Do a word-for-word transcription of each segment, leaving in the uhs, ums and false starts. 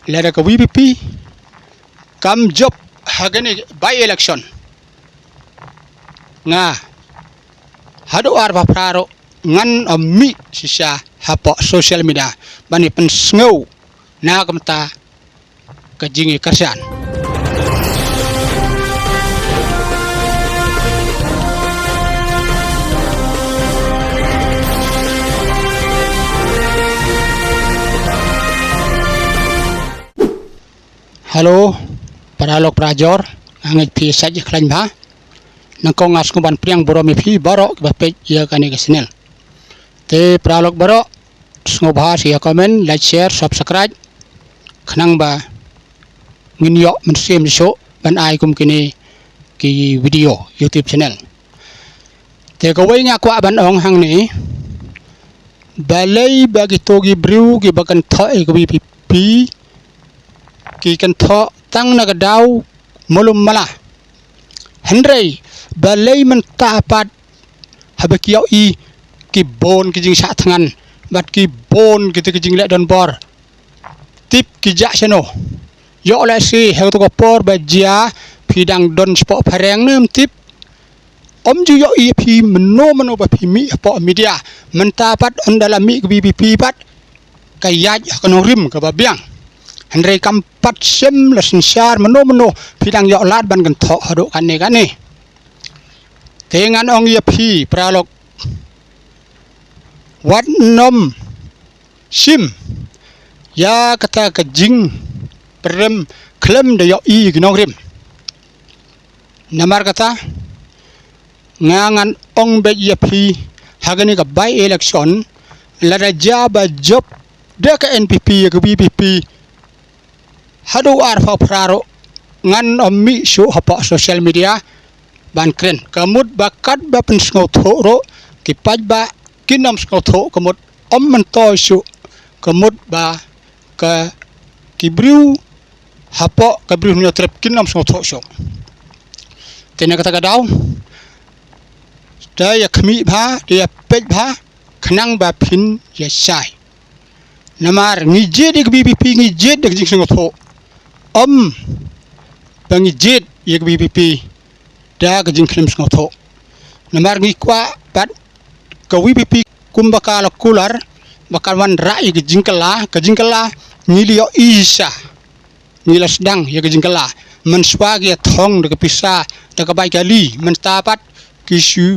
lada ka V P P kam jop ha kane by election, nga haduh arphew phra ruh ngan ym mih shisha hapoh social media ban ïa pynsngew na ka bynta ka jingïakyrshan. Hello, para lok para jor, nga ngeit phi sait ïa khlaiñ bha. Nangkong nga sngewbha ban pdiang burom ïa phi baroh kiba peit ïa kane ka channel. Te para lok baroh, sngewbha sa ïa comment, like, share, subscribe, khnang ba ngin ïoh mynsiem shuh ban ai kum kine ki video YouTube channel. Te kawei nga kwah ban ong hangne, balei ba kito ki briew kiba kynthoh ïa ka V P P ki kynthoh tang na ka daw malu mala. Hynrei balei mynta pat haba ki ïohi ki bun ki jingshah thngan bad ki bun kita ki jingleh donbor, tip ki jah shano? Ïoh lehse ha kato ka por ba jia phi dang don shapoh phareng ne em tip. Ym ju ïohi ïa phi mynno mynno ba phi mih hapoh media. Mynta pat ynda la mih ka V P P pat ka ïaid ha ka nongrim kaba biang. Hynrei kam pat shym la synshar mynno mynno phi dang ïoh lad ban kynthoh haduh kane kane. Te ngan ong ïa phi para lok, wat nym shim ïa kata ka jingpyrem khlem da ïohi ïa ki nongrim. Namar kata nga ngan ong beit ïa phi, ha kane ka by election lada jia ba jop da ka N P P ïa ka V P P haduh arphew phra ruh ngan ym mih shuh hapoh social media ban kren. Ka mut ba katba pynsngewthuh ruh ki paidbah kin ym sngewthuh, ka mut ym myntoi shuh, ka mut ba ka ki briew hapoh ka Bri u Hynñiewtrep kin ym sngewthuh shuh. Te na kata ka daw da ïa khmih bha, da ïa peit bha khnang ba phin ïa shai. Namar ngi jied ïa ka V P P, ngi jied da ka jingsngewthuh. Ym ba ngi jied ïa ka V P P da ka jingkhlem sngewthuh. Namar ngi kwah pat ka V P P kumba ka la kular ba kan wanrah ïa ka jingkylla, ka jingkylla ngi la ïohi shisha. Ngi la sdang ïa ka jingkylla mynshuwa ki ïa thong da ka pisa, da ka bai kali, mynta pat ki shu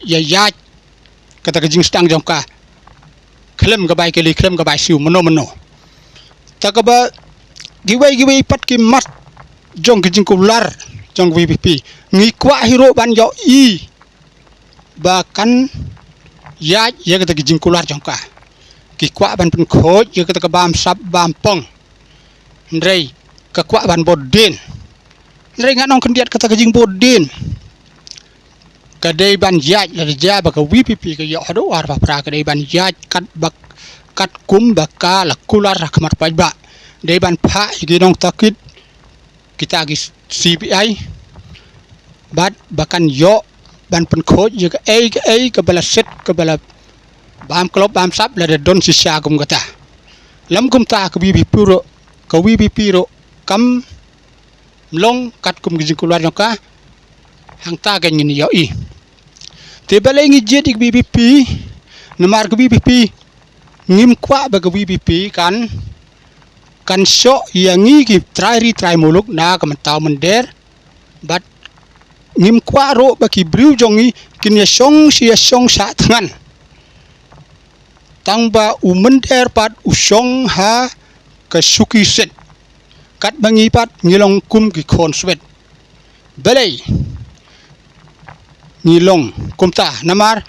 ïa ïaid kata ka jingsdang jong ka khlem ka bai kali, khlem ka bai siew, mynno mynno. Ta kaba kiwei kiwei pat ki mat jong ki jingkular jong ka V P P ngi kwah hi ruh ban ïohi ba kan ïaid ïa kata ka jingkular jong ka. Ki kwah ban pynkhuid ïa kata ka bam sap bam pong. Hynrei ka kwah ban bud dien. Hynrei ngan ong khyndiat, kata ka jingbud dien ka dei ban ïaid, lada jia ba ka V P P ka ïoh haduh arphew phra, ka dei ban ïaid kat ba, katkum ba ka la kular ha khmat paidbah. Dei ban phah ïa ki nongtohkit, kita ki C B I, bad ba kan ïoh ban pynkhuid ïa kaei kaei kaba la set, kaba la bam klop bam sap, lada don shisha kum kata. Lym kumta ka V P P ruh, ka V P P ruh kam long katkum ka jingkular jong ka. Hangta kan ngin ïohi. Te balei ngi jied ïa ka V P P? Namar ka V P P, ngim kwah ba ka V P P kan, kan shoh ïa ngi ki trai ri trai muluk na ka mynta u mynder. Bad ngim kwah ruh ba ki briew jong ngi kin ïa shong shi ïa shong shah thngan. Tang ba u mynder pat u shong ha ka shuki set, katba ngi pat ngi long kum ki khun swet. Balei ngi long kumta? Namar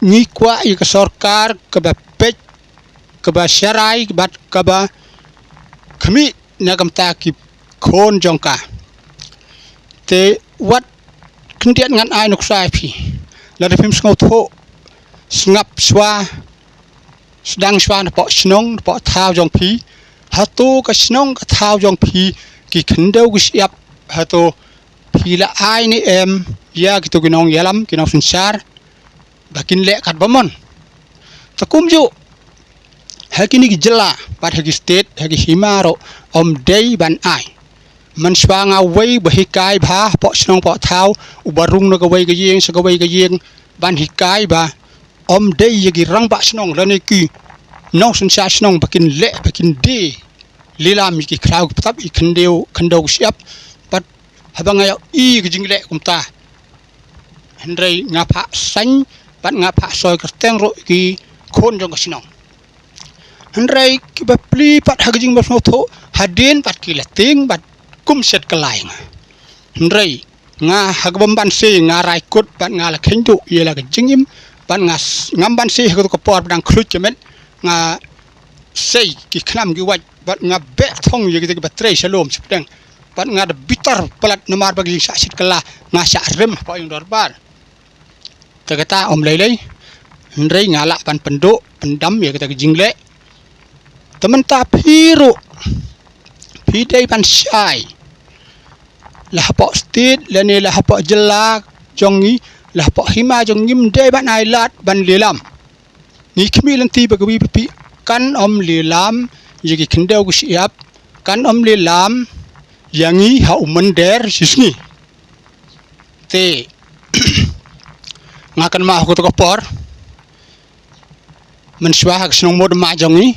ngi kwah ïa ka sorkar kaba peit, kaba sharai bad kaba khmih na ka bynta ki khun jong ka. Te wat khyndiat, ngan ai nuksa ïa phi. Lada phim sngewthuh, sngap shuwa, sdang shuwa napoh shnong, napoh thaw jong phi. Hato ka shnong ka thaw jong phi, ki khyndew ki shyiap, hato phi la ai ne em ïa kito ki nongïalam, ki nongsynshar ba kin leh katba mon? Te kumjuh Ha kine ki jylla bad ha ki state, ha ki hima ruh, ym dei ban ai. Mynshuwa nga wei ba hikai bha hapoh shnong poh thaw, uba rung na kawei ka ïing sha kawei ka ïing, ban hikai ba ym dei ïa ki rangbah shnong lane ki nongsynshar shnong ba kin leh, ba kin die lilam ïa ki khlaw ki btap, ïa ki khyndew khyndew ki shyiap. Bad haba nga ïohi ka jingleh kumta, hynrei nga phah saiñ bad nga phah soi kyrteng ruh ïa ki khun jong ka shnong. Hynrei kiba plie pat ha ka jingbymsngewthuh, hadien pat ki la tieng bad kum shet kylla ïa nga. Hynrei nga ha kaba ym banse nga rai kut bad nga la kheiñ duh ïa la ka jingim, bad nga s-, ngam banse ha kato ka por ba dang khluit ka met, nga sei ki khnam ki wait bad nga beh thong ïa kita kiba trei sha lum sha pdeng, bad nga da bitar palat namar ba ka jingshah shet kylla, nga shah rem hapoh ïing dorbar. Te kata ym lei lei, hynrei nga lah ban pynduh pyndam ïa kata ka jingleh. Te mynta phi ruh phi dei ban shai, la hapoh state lane la hapoh jylla jong ngi, la hapoh hima jong ngi, ym dei ban ai lad ban lilam. Ngi khmih lynti ba ka VPP kan ym lilam ïa ki khyndew ki shyiap, kan ym lilam ïa ngi ha u mynder shisngi. Te nga kynmaw ha kato ka por, mynshuwa ha ka shnong Mawdama jong ngi,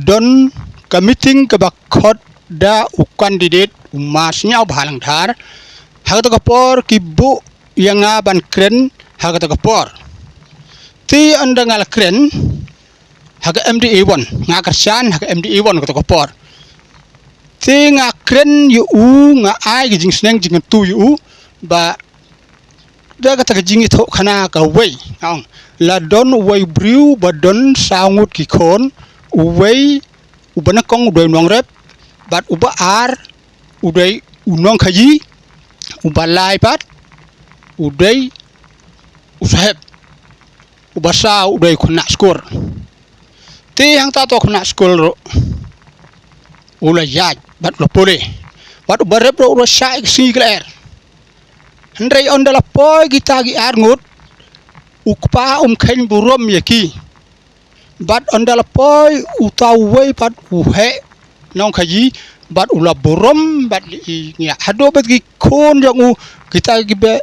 don ka meeting kaba khot da u candidate u Ma Sniawbhalang Dhar. Ha kato ka por ki buh ïa nga ban kren ha kato ka por. Te ynda nga la kren ha ka MDA one, nga kyrshan ha ka MDA one kato ka por. Te nga kren ïa u, nga ai ka jingsneng jingkyntu ïa u, ba da kata ka jingïathuhkhana kawei, nga ong, la don uwei u briew ba don saw ngut ki khun, uwei uba nyngkong u dei u nongrep, bad uba ar u dei u nongkhaïi, uba lai pat u dei u sahep, uba saw u dei u khynnah skul. Te hangta uto u khynnah skul ruh u la ïaid bad u la pule, bad uba rep ruh u la shah ïa ka sngi ka lyer. Hynrei ynda la poi kita ki ar ngut, u kpa um kheiñ burom ïa ki. Bad ynda la poi uta uwei pat u heh nongkhaïi, bad u la burom bad ïa ngi, haduh ba ki khun jong u, kita kiba,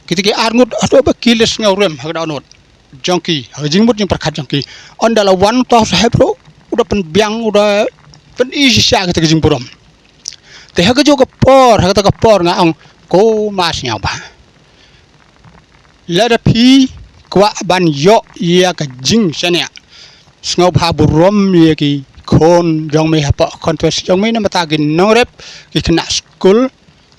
kita ki ar ngut, haduh ba ki la sngewrem ha ka dohnud jong ki, ha ka jingmut jingpyrkhat jong ki. Ynda la wan uta u sahep ruh u da pynbiang, u da pyni shisha kita ki jingburom. Te ha kajuh ka por, ha kata ka por nga ong, ko Ma Sniawbha, lada phi kwah ban ïoh ïa ka jingshaniah, sngewbha burom ïa ki khun jong me hapoh constituency jong me, namar ta ki nongrep, ki khynnah skul,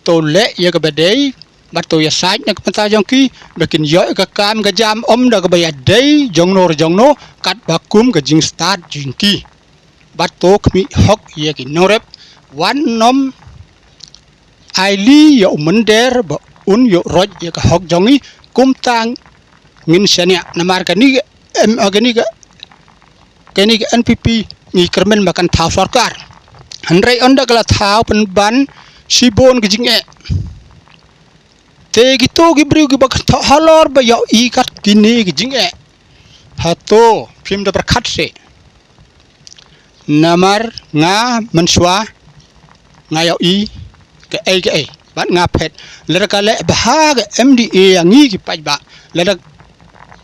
to leh ïa kaba dei, bad to ïasaid na ka bynta jong ki ba kin ïoh ïa ka kam ka jam, ym da kaba ïadei jongno re jongno, katba kum ka jingstad jong ki. Bad to khmih hok ïa ki nongrep, wat nym ailad ïa u mynder ba un ïoh roit ïa ka hok jong ngi, kumta ngin shaniah. Namar kane ka, em, kane ka, kane ka NPP ngi kyrmen ba kan thaw sorkar. Hynrei ynda ka la thaw pynban shibun ka jingeh. Te kito ki briew kiba kynthoh halor ba ïohi kat kine ki jingeh, hato phim da pyrkhat seh? Namar nga mynshuwa nga ïohi kaei kaei bad nga phet. Lada ka leh bha ka MDA ïa ngi ki paidbah, lada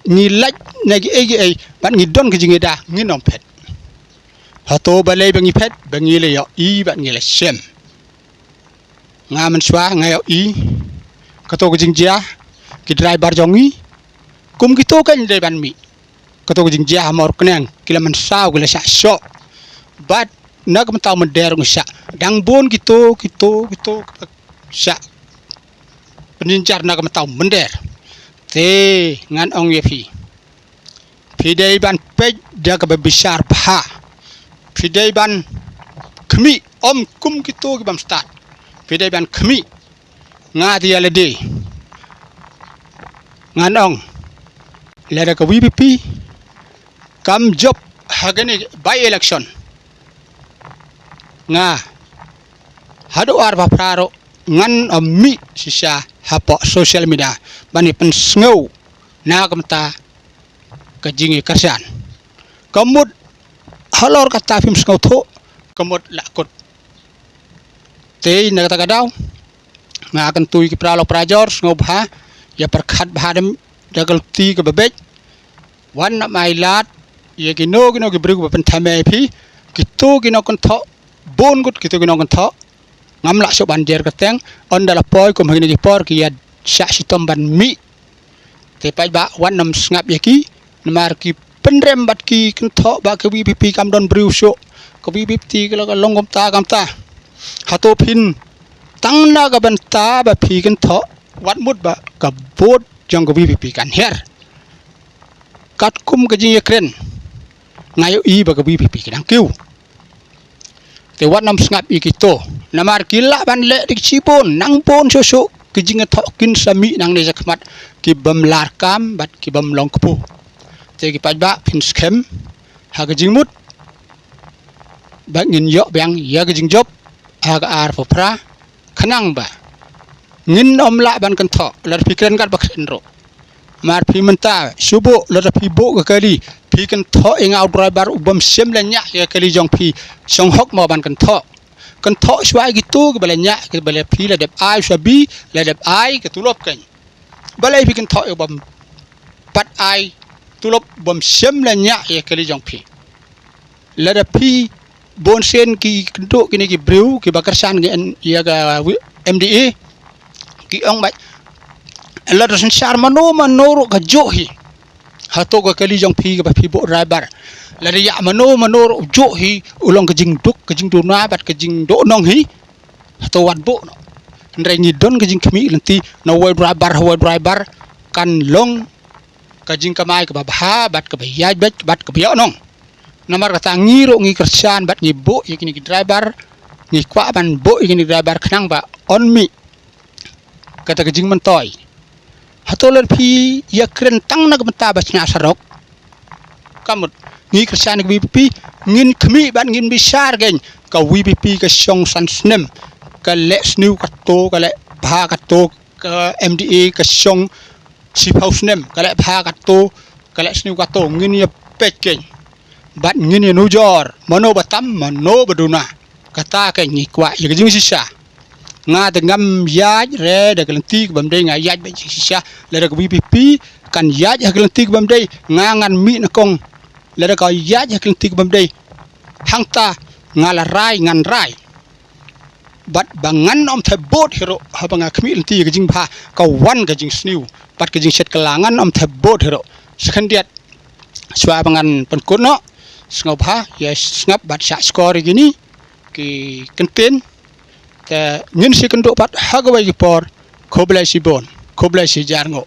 ngi lait na kiei kiei bad ngi don ka jingïada, ngin ym phet. Hato balei ba ngi phet? Ba ngi la ïohi bad ngi la shem. Nga mynshuwa nga ïohi kato ka jingjia, ki driver jong ngi, kum kito kan dei ban mih. Kato ka jingjia ha Mawryngkneng ki la mynsaw, ki la shah shoh. Bad na ka bynta u mynder ngi shah, dang bun kito, kito, kito shah pynjynjar na ka bynta u mynder. Te ngan ong ïa phi, phi dei ban peit da kaba bishar bha. Phi dei ban khmih, ym kum kito ki bym stad. Phi dei ban khmih. Nga te ïa lade ngan ong, lada ka VPP kam jop ha kane by election, nga haduh arphew phra ruh ngan ym mih shisha hapoh social media ban ïa pynsngew na ka bynta ka jingïakyrshan. Ka mut halor kata phim sngewthuh, ka mut la kut. Te na kata ka daw nga kyntu ïa ki para lok para jor, sngewbha ïa pyrkhat bha da ka lynti kaba beit. Wat nym ailad ïa kino kino ki briew ba pynthame ïa phi. Kito ki nongkynthoh, bun kut kito ki nongkynthoh. Ngam lah shuh ban jer kyrteng, ynda la poi kum ha kine ki por ki ïa shah shitom ban mih. Te paidbah wat nym sngap ïa ki, namar ki pynrem bad ki kynthoh ba ka VPP kam don briew shuh, ka VPP ka la ka long kumta kumta. Hato phin tang na ka bynta ba phi kynthoh, wat mut ba ka vote jong ka VPP kan hiar. Katkum ka jingïakren, nga ïohi ba ka VPP ki dang kiew. Te wat nym sngap ïa kito, namar ki lah ban leh da ki shibun, nang bun shuh shuh ki jingkynthoh kin sa mih nangne shakhmat, ki bym lah kam bad ki bym long kpu. Te ki paidbah phin skhem ha ka jingmut, bad ngin ïoh biang ïa ka jingjop ha ka arphew phra, khnang ba ngin ym lah ban kynthoh, lada phi kren kat ba kren ruh. Namar phi mynta shu buh, lada phi buh ka kali, phi kynthoh ïa nga u driver u bym shym la ñiah ïa ka kali jong phi, shong hok mo ban kynthoh. Kynthoh shuwa ïa kito kiba la ñiah, kiba la phi la dep ai shuwa bi, la dep ai ka tulop kan. Balei phi kynthoh ïa u bym pat ai tulop, u bym shym la ñiah ïa ka kali jong phi? Lada phi, bun sien ki kynduh kine ki briew kiba kyrshan ïa ka wi-, MDA, ki ong bha, lada synshar mano mano ruh ka juh hi. Hato ka kali jong phi kaba phi buh driver, lada ïa mano mano ruh juh hi, u long ka jingduk, ka jingduna bad ka jingduh nong hi. Hato wat buh noh. Hynrei ngi don ka jingkhmih lynti, na uwei u driver ha uwei u driver, kan long ka jingkamai kaba bha bad kaba ïaid beit bad kaba ïoh nong. Namar kata ngi ruh ngi kyrshan bad ngi buh ïa kine ki driver, ngi kwah ban buh ïa kine ki driver khnang ba yn mih kata ka jingmyntoi. Hato lada phi ïakren tang na ka bynta ba shna sarok, ka mut ngi kyrshan ïa ka VPP, ngin khmih bad ngin bishar kein, ka VPP ka shong san snem, ka leh sniew katto, ka leh bha katto, ka MDA ka shong shiphew snem, ka leh bha katto, ka leh sniew katto, ngin ïa peit kein. Bad ngin ïa nujor mano ba tam, mano ba duna. Kata kein ngi kwah ïa ka jingshisha. Nga te ngam ïaid re da ka lynti ka bym dei, nga ïaid beit jingshisha. Lada ka VPP kan ïaid ha ka lynti ka bym dei, nga ngan mih nyngkong. Lada ka ïaid ha ka lynti ka bym dei, hangta nga la rai, ngan rai. Bad ba ngan ym thep vote hi ruh, haba nga khmih lynti ïa ka jingbha, ka wan ka jingsniew bad ka jingshit kylla, ngan ym thep vote hi ruh. Sa khyndiat, shuwa ba ngan pynkut noh, sngewbha ïa sngap bad shah shkor ïa kine ki kyntien. Te ngin sa ïakynduh pat ha kawei ka por. Khublei shibun, khublei shihajar nguh.